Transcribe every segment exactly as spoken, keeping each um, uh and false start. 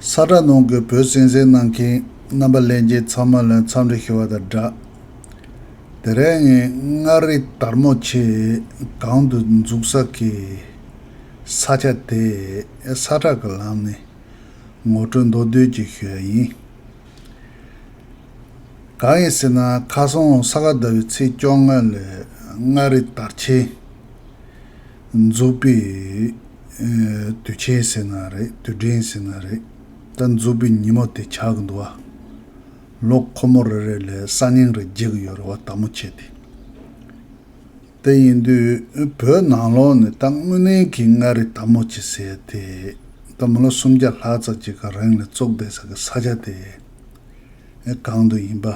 ས་ཁྲ་ནང་གི་བོད་གསན་གཟིགས་གནང་མཁན་རྣམ་པ་ལྷན་རྒྱས་ཚང་མ་ལ་འཚམས་འདྲི་ཞུ་བ་དང་སྦྲགས། དེ་རིང་ངས་མངའ་རིས་དར་མོ་ཆེ་གང་དུ་འཛུགས་ས་གི་ས་ཆ་དེ་ས་ཁྲ་གི་ལམ་ནས་ངོ་སྤྲོད་མདོར་བསྡུས་ཅིག་ཞུ་ཡ་ཡིན། གང་ཡིན་ཟེར་ན། ཁ་སང་ས་ག་ཟླ་བའི་ཚེས་བཅོ་ལྔ་ལ་མངའ་རིས་དར་ཆེན་འཛུགས་པའི་ཨེ་དུས་ཆེན་ཟེར་ན་རེད། དུས་དྲན་ཟེར་ན་རེད། ད་འཛུགས་པའི་ཉིན་མོ་དེ་ཆགས་ཀྱི་འདུག་བ། ལོ་འཁོར་མོ་རེ་རེ་ལ་ས་ཉིན་རེ་བརྗེ་གི་ཡོད་རེད་བ། དར་མོ་ཆེ་དེ། དེ་ཡིན་དུས་བོད་ནང་ལོགས་ནས་ད་དངོས་གནས་ཀྱི་མངའ་རིས་དར་མོ་ཆེ་ཟེར་དེ་ད་མི་ལོ་སུམ་བརྒྱ་ལྷག་ཙམ་ཅིག་གི་རིང་ལ་བཙུགས་བསྡད་ས་གི་ས་ཆ་དེ་གང་དུ་ཡིན་པ།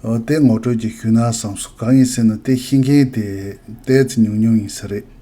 འོ་དེ་ངོ་སྤྲོད་ཅིག་ཞུས་ན་བསམ་སོང་། གང་ཡིན་ཟེར་ན་དེ་ཤེས་མཁན་དེ་ཏོག་ཙམ་ཉུང་ཉུང་ཡིན་ས་རེད།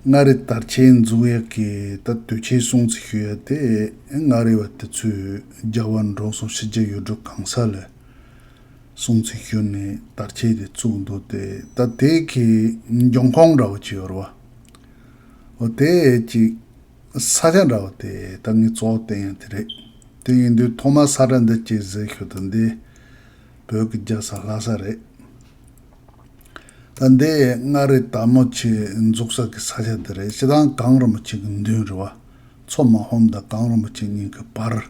མངའ་རིས་དར་ཆེན་འཛུགས་ཡག་གི་ད་དུས་ཆེན་སྲུང་བརྩི་ཞུ་ཡག་དེ་མངའ་རིས་པ་དེ་ཚོས་རྒྱལ་བ་འབྲོམ་སོགས་ཕྱི་རྒྱལ་ཡུལ་གྲུ་གང་ས་ལ་སྲུང་བརྩི་ཞུས་ནས་དར་ཆེན་དེ་བཙུགས་འདུག་སྟེ། ད་དེ་གི་འབྱུང་ཁུངས་འདྲ་བོ་ཅིག་ཡོད་རེད་བ། འོ་དེ་ཅིག་ས་ཆ་འདྲ་བོ་དེ་ད་ངས་གཙོ་བོ་བསྟན་ཡག་དེ་རེད། དེ་ཡིན་དུས་ཐོག་མར་ས་ཁྲ་འདི་ཅིག་གཟིགས་ཞུ་དང་། འདི་བོད་ཀྱི་རྒྱལ་ས་ལྷ་ས་རེད། ད་འདི་མངའ་རིས་དར་མོ་ཆེ་འཛུགས་ས་གི་ས་ཆ་འདི་རེད། སྤྱིར་བཏང་གངས་རིན་པོ་ཆེ་གི་མདུན་རེད་བ། མཚོ་མ་ཕམ་དང་གངས་རིན་པོ་ཆེ་གཉིས་ཀྱི་བར།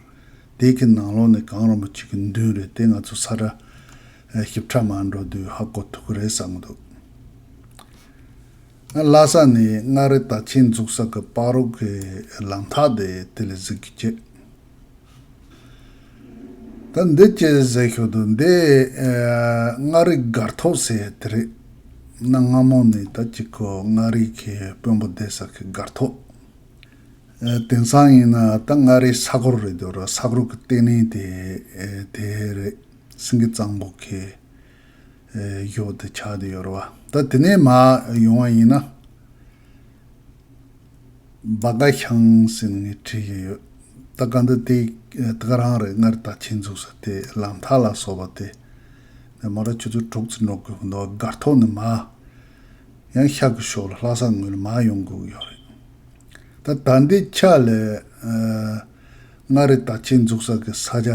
དེ་གི་ནང་ལོགས་ནས་གངས་རིན་པོ་ཆེ་གི་མདུན་རེད། དེ་ང་ཚོ་ས་ཁྲ་ཞིབ་ཕྲ་མར་འགྲོ་དུས་ཧ་གོ་ཐུབ་ཀྱི་རེད་བསམ་གྱི་འདུག་ལྷ་ས་ནས་མངའ་རིས་དར་ཆེན་འཛུགས་ས་གི་བར་རོགས་ཀྱི་ལམ་ཐག་དེ་དེ་ལ་གཟིགས་ཀྱི་བྱེད། ད་འདི་ཅི་ཟེར་ཞུ་དུས་འདི་ཨེ་མངའ་རིས་སྒར་ཐོག་ཟེར་དེ་རེད། གནའ་སྔ་མོ་ནས་ད་ཅིག་གོ་མངའ་རིས་ཀྱི་དཔོན་པོ་བསྡད་ས་གི་སྒར་ཐོག་ཨེ་དེང་སང་ཡིན་ན་ད་མངའ་རིས་ས་ཁུལ་རེད་འདུག་ར། ས་ཁུལ་གྱི་ལྟེ་གནས་དེ་ཨེ་དེ་རེད། སེང་གེ་གཙང་པོ་གི་ཨེ་གཡོག་དེ་ཆགས་བསྡད་ཡོད་རེད་བ། ད་དེ་ནས་མར་ཡོང་བ་ཡིན་ན། སྦ་དགའ་ཤང་ཟེར་ནས་ངས་བྲིས་ཡོད། ད་ག་འདི་དེ་ད་ག་རང་རེད། མངའ་རིས་དར་ཆེན་འཛུགས་ས་དེ་ལམ་ཐག་ལ་སོགས་པ་དེ་ནས་མ་ར་ཆུ་ཚོད་དྲུག་ཙམ་འགྲོ་དགོས་འདུག་སྒར་ཐོག་ནས་མར་ཡང་ཤར་གྱི་ཕྱོགས་ལ་ལྷ་ས་ངོས་ལ་མར་ཡོང་དགོས་ཀྱི་ཡོད་རེད། ད་ད་འདི་ཆ་ལས་ཨ་མངའ་རིས་དར་ཆེན་འཛུགས་ས་གི་ས་ཆ་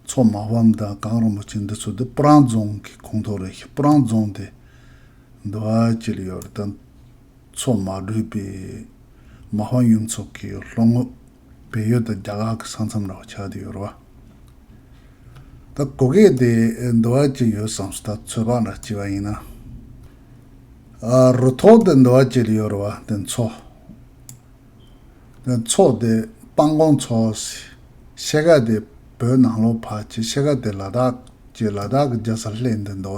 མཚོ་མ་ཕམ་དང་གངས་རིན་པོ་ཆེ་འདི་ཚོ་འདི་སྤུ་ཧྲེང་རྫོང་གི་ཁོངས་གཏོགས་རེད། སྤུ་ཧྲེང་རྫོང་དེ་འདི་བ་ཅི་ལ་ཡོད་རེད། ད་མཚོ་མ་དྲོས་པའི་མ་ཕམ་གཡུ་མཚོ་གི་ལྷོ་ངོས་བལ་ཡུལ་དང་རྒྱ་གར་གྱི་ས་མཚམས་འདྲ་བ་ཆགས་བསྡད་ཡོད་རེད་བ། ད་གོ་སྐད་དེ་འདི་བ་ཅི་ཡོད་བསམ་སོང་། ད་ཚོད་དཔག་འདྲ་བྱས་པ་ཡིན་ན། ཨ་རུ་ཐོག་དེ་འདི་བ་ཅི་ལ་ཡོད་རེད་བ། དེ་མཚོ་དེ་མཚོ་དེ་སྤང་གོང་མཚོ་ཟེར། ཕྱེད་ཀ་དེ་བོད་ནང་ལོགས་ཕར་བྱས། ཕྱེད་ཀ་དེ་ལ་དྭགས་ཀྱི་ལ་དྭགས་ཀྱི་རྒྱལ་ས་སླེབས་འདི་འདུག་བ།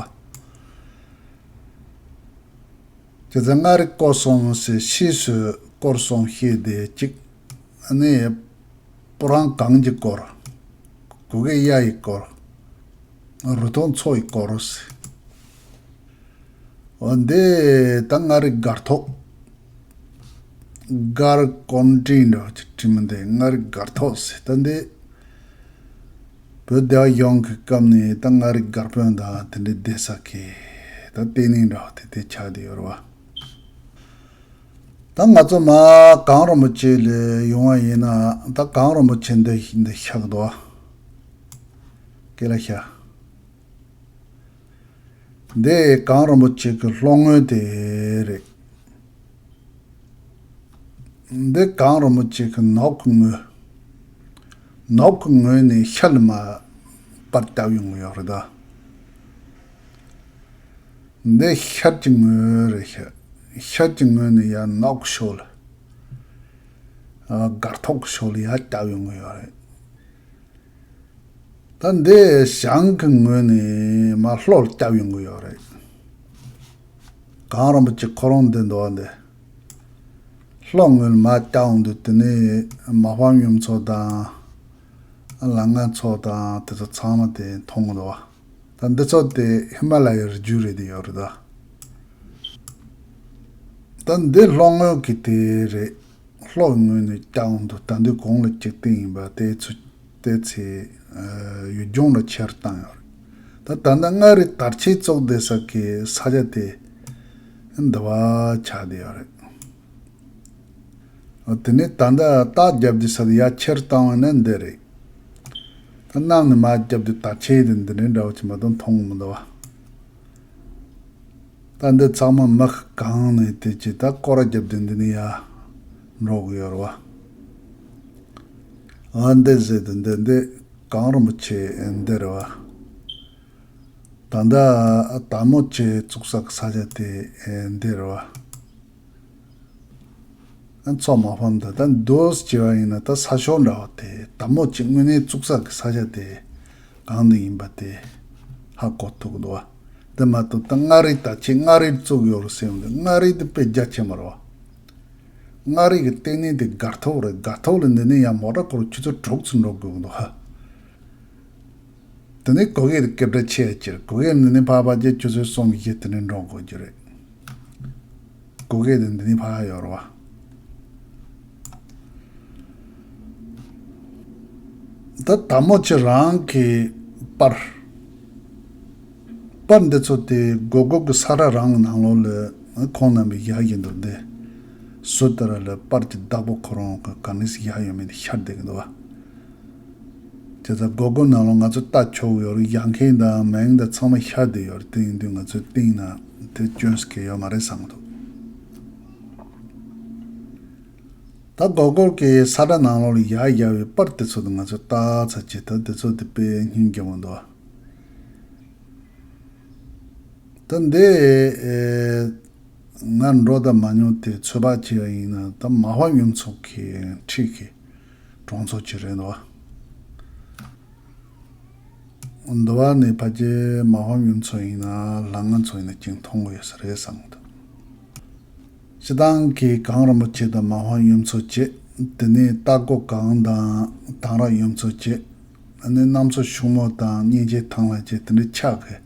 དེ་ཚེ་མངའ་རིས་སྐོར་གསུམ་ཟེར། ཕྱིས་སུ་སྐོར་གསུམ་བཤད་དེ་གཅིག་ཨ་ནི་སྤུ་ཧྲེང་གངས་ཀྱི་སྐོར། གུ་གེ་གཡའ་ཡི་སྐོར། རུ་ཐོག་མཚོ་ཡི་སྐོར་ཟེར། འོ་འདི་ད་མངའ་རིས་སྒར་ཐོག་སྒར་ཀོན་ཀྲི་འདྲ་བ་ཅིག་བྲིས་མི་འདུག་མངའ་རིས་སྒར་ཐོག་ཟེར། ད་འདི་བོད་སྡེ་བ་གཞུང་གི་སྐབས་ནས་ད་མངའ་རིས་སྒར་དཔོན་དང་དེ་འདྲའི་སྡོད་ས་གི་ད་ལྟེ་གནས་འདྲ་བ་དེ་དེ་ཆགས་བསྡད་ཡོད་རེད་བ། ད་ང་ཚོ་མར་གངས་རིན་པོ་ཆེ་ལ་ཡོང་བ་ཡིན་ན། ད་གངས་རིན་པོ་ཆེ་འདི་འདི་ཤག་འདུག་བ། སྐེ་ལ་ཤ། འདི་གངས་རིན་པོ་ཆེ་གི་ལྷོ་ངོས་དེ་རེད། འདི་གངས་རིན་པོ་ཆེ་གི་ནུབ་ཀྱི་ངོས། ནུབ་ཀྱི་ངོས་ནས་ཤར་ལ་མར་པར་བཏབ་ཡོང་གི་ཡོད་རེད་ད། འདི་ཤར་གྱི་ངོས་རེད་ཤག་ཤར་གྱི་ངོས་ནས་ཡར་ནུབ་ཀྱི་ཕྱོགས་ལ། ཨ་སྒར་ཐོག་གི་ཕྱོགས་ལ་ཡར་བཏབ་ཡོང་གི་ཡོད་རེད། ད་འདི་བྱང་གི་ངོས་ནས་མར་ལྷོ་ལ་བཏབ་ཡོང་གི་ཡོད་རེད། གངས་རིན་པོ་ཆེ་ཁོ་རང་འདི་འདུག་བ། འདི་ལྷོ་ངོས་ལ་མར་བཏབ་ཡོང་དུས་དེ་ནས་མ་ཕམ་གཡུ་མཚོ་དང་། ལ་ང་མཚོ་དང་དེ་ཚོ་ཚང་མ་དེ་མཐོང་གི་འདུག་བ། ད་འདི་ཚོ་དེ་ཧི་མ་ལ་ཡའི་རི་རྒྱུད་རེད་དེ་ཡོད་རེད་ད། ད་འདི་ལྷོ་ངོས་ཀྱི་དེ་རེད། ལྷོ་ངོས་ནས་བཏབ་ཡོང་དུས་ད་འདི་གོང་ལ་གཅིག་བཏིང་ཡིན་པ་དེ་ཚོ་དེ་ཚེ་ཡུལ་ལྗོངས་ལ་ཁྱེར་བཏང་ཡོད་རེད། ད་ད་ལྟ་མངའ་རིས་དར་ཆེན་བཙུགས་བསྡད་ས་གི་ས་ཆ་དེ་འདི་བ་ཆགས་བསྡད་ཡོད་རེད། དེ་ནས་ད་ལྟ་རྟགས་རྒྱབ་རྒྱུ་ས་དེ་ཡར་ཁྱེར་བཏང་བ་ན་འདི་རེད། ད་གནམ་ནས་མར་རྒྱབ་དུས་དར་ཆ་དེ་འདི་འདྲའི་འདྲ་བོ་ཅིག་མ་གཏོགས་མཐོང་མི་འདུག་བ། ད་འདི་ཚང་མ་མི་གང་ནས་དེ་ཅི་ད་སྐོར་ར་རྒྱབ་དུས་འདི་ནས་ཡར་འགྲོ་གི་ཡོད་རེད་བ། ཨ་འདི་ཟེར་དུས་འདི་འདི་གངས་རིན་པོ་ཆེ་འདི་རེད་བ། ད་ལྟ་དར་མོ་ཆེ་བཙུགས་ས་གི་ས་ཆ་དེ་འདི་རེད་བ། མཚོ་མ་ཕམ་དང་ད་མདོ་སྤྱི་བ་ཡིན་ན་ད་ས་ཕྱོགས་འདྲ་བ་དེ་དར་མོ་ཆེ་དངོས་གནས་བཙུགས་ས་གི་ས་ཆ་དེ་གང་དུ་ཡིན་པ་དེ་ཧ་གོ་ཐུབ་འདུག་བ། དེ་མ་གཏོགས་ད་མངའ་རིས་ད་ཆེ་མངའ་རིས་བཙུགས་ཡོད་རེད་ཟེར་ཡོང་དུས་མངའ་རིས་དེ་དཔེ་རྒྱ་ཆེ་མ་རེད་བ། མངའ་རིས་ཀྱི་ལྟེ་གནས་དེ་སྒར་ཐོག་རེད། སྒར་ཐོག་ལ་འདི་ནས་ཡང་མོ་ཊ་སྐོར་ཆུ་ཚོད་དྲུག་ཙམ་འགྲོ་དགོས་འདུག་ཧ། དེ་ནས་གོ་གེ་དེ་སྐད་གྲགས་ཆེ་ཡ་ཅིག་རེད། གོ་གེ་འདི་ནས་ཕར་ཕར་རྒྱལ་ཆུ་ཚོད་གསུམ་བཞི་དེ་ནས་འགྲོ་དགོས་རྒྱུ་རེད། གོ་གེ་དེ་འདི་ནས་ཕར་ཡོད་རེད་བ། ད་དར་མོ་ཆེ་རང་གི་པར། པར་འདི་ཚོ་དེ་སྒོར་སྒོར་གི་ས་ར་རང་གི་ནང་ལོགས་ལ་ཁོང་རྣམ་པས་བཞག་བཞིན་འདུག་འདི་སུ་ལྟར་ལ་པར་གྱི་བདག་པོ་ཁོ་རང་གི་ག་ནས་བཞག་ཡོད་མེད་དེ་ཤར་བསྡད་ཀྱི་འདུག་བ། དེ་ལྟར་སྒོར་སྒོར་ནང་ལོགས་ང་ཚོ་ལྟ་ཆོག་ཡོད་རེད། ཡ་མཁན་དང་མིང་དང་ཚང་མ་ཤར་བསྡད་ཡོད་རེད། དེ་ཡིན་དུས་ང་ཚོས་བཏིང་ན་དེ་སྐྱོན་སྐྱེ་ཡོད་མ་རེད་བསམ་གྱི་འདུག་ད་སྒོར་སྒོར་གྱི་ས་ཁྲ་ནང་ལོགས་ལ་ཡར་བཞག་པའི་པར་དེ་ཚོ་དེ་ང་ཚོས་ལྟ་ཚར་རྗེས་ད་དེ་ཚོ་དེ་དཔེ་སྙིང་རྗེ་མོ་འདུག་ད་འདི་ཨེ་ང་འགྲོ་ད་མ་མྱོང་དེ་ཚོད་དཔག་བྱས་པ་ཡིན་ན་ད་མ་ཧོ་ཡུམ་ཚོ་གི་འཁྲིས་ཀྱི་གྲོང་ཚོ་ཅིག་རེད་འདུག་འདི་བ་ནས་ཕལ་ཆེར་མ་ཧོ་ཡུམ་ཚོ་ཡིན་ན་ལྷ་ང་ཚོ་ཡིན་ན་ཅིག་མཐོང་གི་ཡོད་ས་རེད་བསམ་གྱི་འདུག་སྤྱི་བཏང་གི་གངས་རིན་པོ་ཆེ་དང་མ་ཧོ་ཡུམ་ཚོ་བཅས། དེ་ནས་རྟ་མགོ་གངས་དང་དང་ར་ཡུམ་ཚོ་བཅས། ཨ་ནི་གནམ་མཚོ་ཤུག་མོ་དང་གཉན་ཆེན་ཐང་ལྷ་བཅས་དེ་འདྲའི་ཆགས་གི།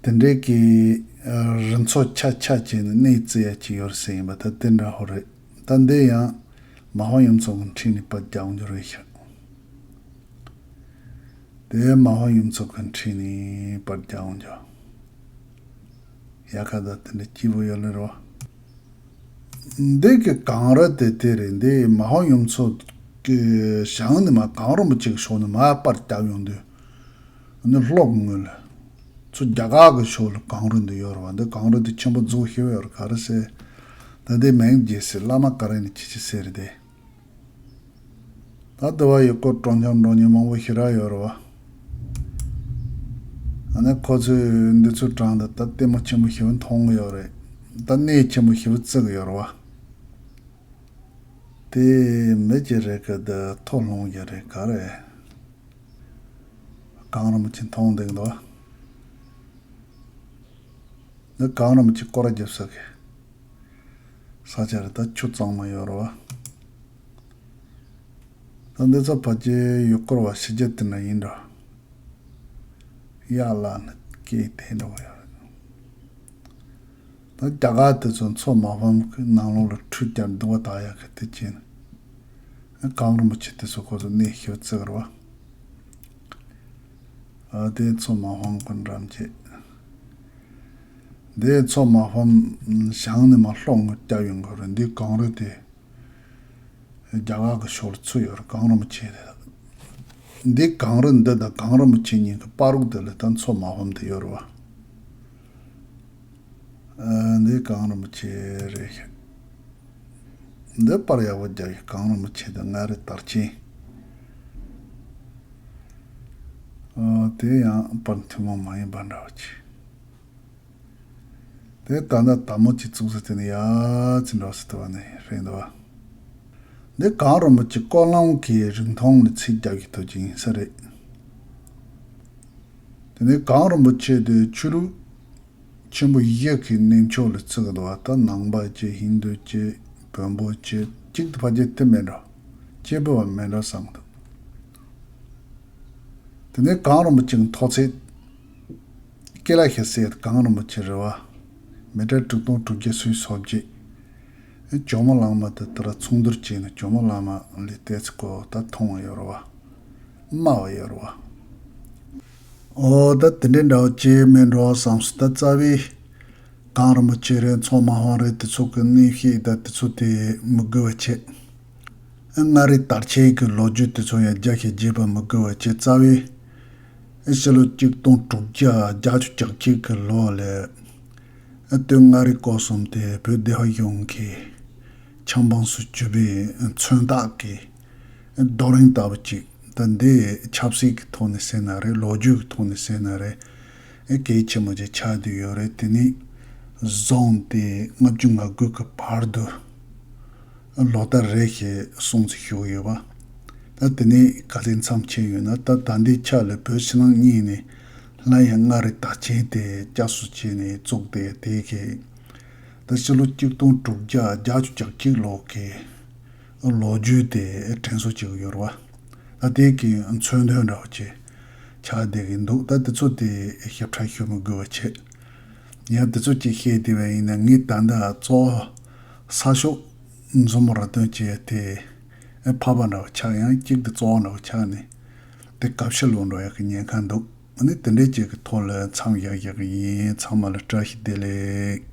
དེ་འདྲའི་གི་རི་མཚོ་ཆ་ཆ་བཅས་ནས་གནས་བརྩི་ཡ་ཅིག་ཡོད་ཟེར་ཡིན་པ་ད་དེ་འདྲ་ཧོ་རེད། ད་འདི་ཡང་མ་ཧོ་ཡུམ་ཚོ་གི་འཁྲིས་ནས་པར་རྒྱག་འོང་རྒྱུ་རེད་ཤག་དེ་མ་ཧོ་ཡུམ་ཚོ་གི་འཁྲིས་ནས་པར་རྒྱག་འོང་རྒྱུ། ཡ་ཁ་ད་དེ་འདྲ་སྐྱིད་པོ་ཡོད་ལེ་རོ། འདི་གི་གངས་རི་དེ་དེ་རེད། འདི་མ་ཧོ་ཡུམ་ཚོ་གི་བྱང་ནས་མར་གངས་རིན་པོ་ཆེ་གི་ཕྱོགས་ནས་མར་པར་བརྒྱབ་ཡོང་དུས། ཨ་ནི་གློག་ངོས་ལ། ཚུར་རྒྱ་གར་གི་ཕྱོགས་ལ་གངས་རི་འདི་ཡོད་རེད་བ། འདི་གངས་རི་འདི་ཆེན་པོ་རྫོགས་ཤེས་ཡོད་རེད། ག་རེ་ཟེར། ད་འདི་མིང་བརྗེད་སོང་། བླ་མ་ག་རེ་ནས་ཅི་ཅི་ཟེར་རེད་དེ། ད་དེ་བ་ཡི་སྐོར་སྤྲོ་འཆམ་འགྲོ་མཁན་མང་པོ་ཞེ་དྲག་ཡོད་རེད་བ། ཨ་ནི་ཁོ་ཚོས་འདི་ཚོའི་གྲས་འདི་ད་ལྟད་མོ་ཆེན་པོ་ཞེ་པོ་མཐོང་གི་ཡོད་རེད། ད་གནས་ཆེན་པོ་ཞེ་པོ་བརྩི་གི་ཡོད་རེད་བ། དེ་མི་གཅིག་རེད་གི་འདི་ཐོ་སློང་རྒྱུ་རེད་ག་རེ། གངས་རིན་པོ་ཆེ་མཐོང་བསྡད་འདུག་འདི་གངས་རིན་པོ་ཆེ་སྐོར་ར་རྒྱབ་ས་གི་ས་ཆ་རེད། ད་ཆུ་གཙང་མ་ཡོད་རེད་བ། ད་འདི་ཚོ་ཕལ་ཆེར་ཡུལ་སྐོར་བ་ཕྱི་རྒྱལ་དེ་འདྲ་ཡིན་འགྲོ། གཡག་བླ་ནི་སྐད་དེ་འདྲ་བ་ཡོད་རེད། ད་རྒྱ་གར་དེ་ཚོ་མཚོ་མ་ཕམ་གི་ནང་ལོགས་ལ་ཁྲུས་རྒྱག་སྡུག་པ་དག་ཡག་གི་དེ་བྱས་ནས། གངས་རིན་པོ་ཆེ་དེ་ཚོ་ཁོ་ཚོ་གནས་ཞེ་པོ་བརྩི་གི་རེད་བ། ཨ་དེ་མཚོ་མ་ཕམ་གི་འགྲམ་བྱས། འདི་མཚོ་མ་ཕམ་བྱང་ནས་མར་གློག་ངོས་བརྒྱབ་ཡོང་གི་རེད། འདི་གངས་རི་དེ་རྒྱ་གར་གི་ཕྱོགས་ལ་ཚུད་ཡོད་རེད། གངས་རིན་པོ་ཆེ་དེ། འདི་གངས་རི་འདི་དང་གངས་རིན་པོ་ཆེ་གཉིས་ཀྱི་བར་རུ་དེ་ལ་ད་མཚོ་མ་ཕམ་དེ་ཡོད་རེད་བ། ཨ་འདི་གངས་རིན་པོ་ཆེ་རེད་ཤག་འདི་པར་ཡག་པོ་རྒྱག་ཡོད། གངས་རིན་པོ་ཆེ་དང་མངའ་རིས་དར་ཆེན། ཨ་དེ་ཡང་པར་ཐུན་མོང་མ་ཡིན་པ་འདྲ་བ་ཅིག་དེ་ད་ལྟ་དར་མོ་ཆེ་བཙུགས་ས་དེ་ནས་ཡར་ཙམ་འགྲོ་ས་དེ་བ་ནས་རེད་འདུག་བ། འདི་གངས་རིན་པོ་ཆེ་ཀོ་ལོང་གི་རིང་ཐུང་ལ་ཚིག་རྒྱག་གི་ཐུག་ཅིག་ཡིན་ས་རེད། དེ་ནས་གངས་རིན་པོ་ཆེ་དེ་ཆོས་ལུགས་ཆེན་པོ་བཞི་གི་གནས་མཆོག་ལ་བརྩི་གི་འདུག་བ། ད་ནང་པ་བཅས་ཧིན་རྡུ་བཅས་བོན་པོ་བཅས་གཅིག་ཏུ་ཕལ་ཆེར་དེ་མེད་འགྲོ། སྐྱེས་བུ་བ་མེད་འགྲོ་བསམ་གི་འདུག་དེ་ནས་གངས་རིན་པོ་ཆེ་གི་མཐོ་ཚད། ཀེ་ལ་ཤ་ཟེར་གངས་རིན་པོ་ཆེ་རེད་བ། མི་ཊར་དྲུག་སྟོང་དྲུག་བརྒྱ་སུམ་ཅུ་སོ་བརྒྱད། ཇོ་མོ་གླང་མ་དེ་ལྟར་ཚོང་བསྡུར་བྱས་ནས་ཇོ་མོ་གླང་མ་ལས་བལྟས་ཚེ་ཁོ་ད་མཐོང་བ་ཡོད་རེད་བ། དམའ་བ་ཡོད་རེད་བ། ཨོ་ད་དེ་འདྲའི་འདྲ་བོ་ཅིག་མེད་འགྲོ་བསམ་སོང་། ད་རྩ་བའི་ གངས་རིན་པོ་ཆེ་རེད། མཚོ་སྨན་ཁང་རེད། དེ་ཚོ་གི་གནས་བཤད་དང་དེ་ཚོ་དེ་མི་དགོས་པ་བྱས། མངའ་རིས་དར་ཆེན་གྱི་ལོ་རྒྱུས་དེ་ཚོ་ཡང་རྒྱ་ཆེ་རྒྱས་པ་མི་དགོས་པ་བྱས། རྩ་བའི་ཕྱི་ལོ་གཅིག་སྟོང་དྲུག་བརྒྱ་བརྒྱད་ཅུ་གྱ་གཅིག་གི་ལོ་ལ་སྟོད་མངའ་རིས་སྐོར་གསུམ་དེ་བོད་སྡེ་པ་གཞུང་གི་ཆབ་འབངས་སུ་གྱུར་པའི་མཚོན་རྟགས་ཀྱི་རྡོ་རིང་ལྟ་བུ་ཅིག་ད་འདི་ཆབ་སྲིད་ཀྱི་ཐོག་ནས་ཟེར་ན་རེད། ལོ་རྒྱུས་ཀྱི་ཐོག་ནས་ཟེར་ན་རེད། ཨེ་གལ་ཆེན་པོ་ཅིག་ཆགས་བསྡད་ཡོད་རེད། དེ་ནི་བཟུང་སྟེ་ལྔ་བཅུ་ང་དགུ་གི་བར་དུ་ལོ་ལྟར་རེ་བཞིན་སྲུང་བརྩི་ཞུས་ཡོད་པ། ད་དེ་ནི་ག་ཚོད་མཚམས་ཆད་ཡོད་ན། ད་ད་ལྟའི་ཆ་ལ་བོད་ཕྱི་ནང་གཉིས་ནས་སླར་ཡང་མངའ་རིས་དར་ཆེན་དེ་བསྐྱར་གསོ་བྱས་ནས་བཙུགས་ཏེ། དེ་གི་ད་ཕྱི་ལོ་གཅིག་སྟོང་དྲུག་བརྒྱ་བརྒྱད་ཅུ་གྱ་གཅིག་ལོ་གི་ལོ་རྒྱུས་དེ་དྲན་གསོ་བྱེད་ཀྱི་ཡོད་རེད་བ། ད་དེ་གི་མཚོན་དོན་འདྲ་བོ་ཅིག་ཆགས་བསྡད་ཀྱི་འདུག་ད་དེ་ཚོ་དེ་ཞིབ་ཕྲ་ཞུ་མི་དགོས་པ་བྱས། ཡང་དེ་ཚོ་ཅིག་བཤད་བསྡད་པ་ཡིན་ན། ངས་ད་ལྟ་གཙོ་བོ་གསར་ཤོག་མཛོ་མོ་ར་སྟོན་བྱས་དེ་ཕབ་པ་འདྲ་བོ་ཆགས། ཡང་གཅིག་དེ་གཙོ་བོ་འདྲ་བོ་ཆགས་ནས་དེ་གབ་ཤ་ལོག་འགྲོ་ཡག་གི་ཉེན་ཁ་འདུག་ཨ་ནི་དེ་འདྲའི་ཅིག་གི་ཐོག་ལ་མཚམས་བཞག་བཞག་གི་ཡིན། ཚང་མ་ལ་བཀྲ་ཤིས་བདེ་ལེགས།